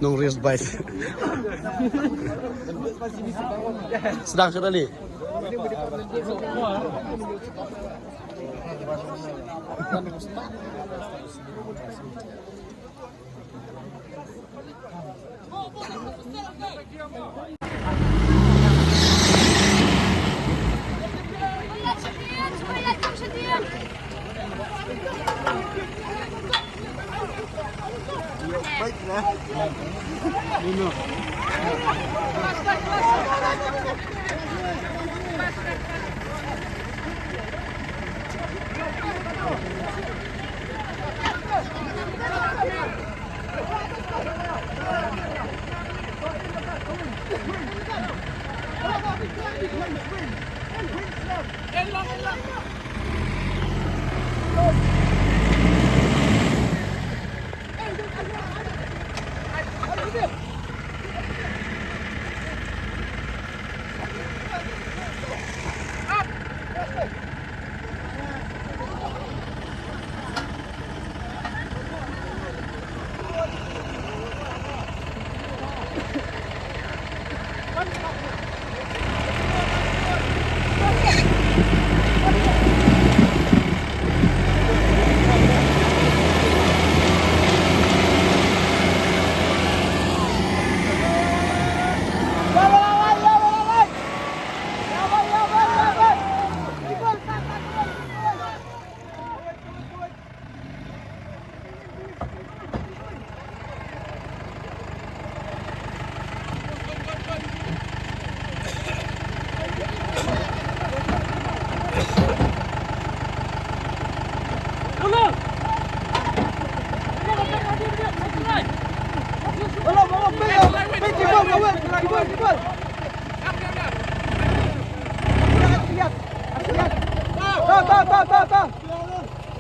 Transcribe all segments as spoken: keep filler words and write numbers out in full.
Nong race bike. Sdang sha Delhi.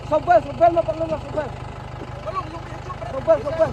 Sabar, sabar, sabar, sabar. Sabar, sabar. Sabar, sabar.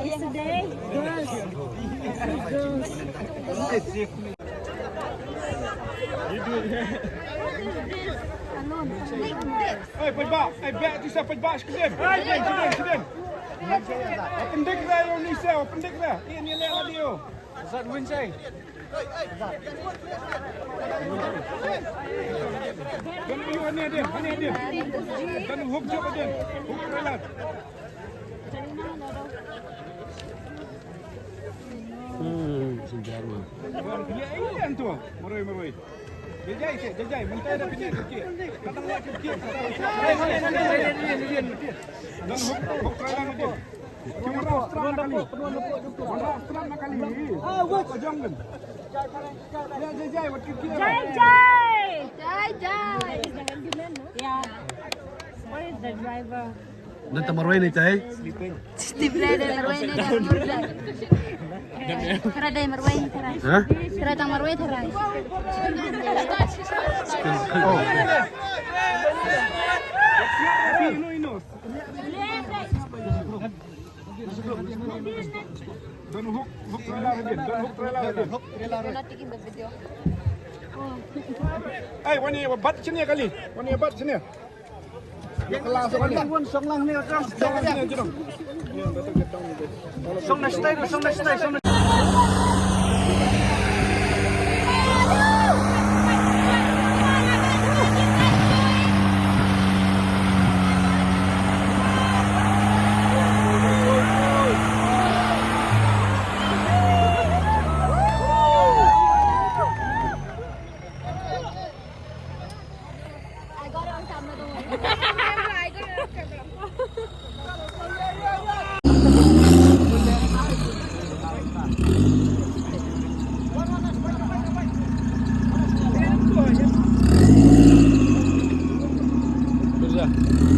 Yesterday, girls. Girls. Hey, pynbah, hey, beh, tu sa pynbah, shkidin. Shkidin, shkidin, shkidin. Open dik da, yo, ni sa, open dik da. Ini, ini, ini, radio. Zat win sa. Kan yu ani adin, ani adin. Kan hook jab adin. Hook relat. Jai, jai. Jai, jai. Yeah. Where is the driver? Nda ta marwei ne, tai? Steve Ray da marwei ne da. Kara da marwei, kara. Ha? Kara ta marwei, kara. Don't hook, hook trailer again. Don't hook trailer again. We're not taking the video. Hey, wani bat sini kali. Wani bat sini. Song na stage, song na stage, song na I got it on camera, don't worry. I got it on camera. Mirza.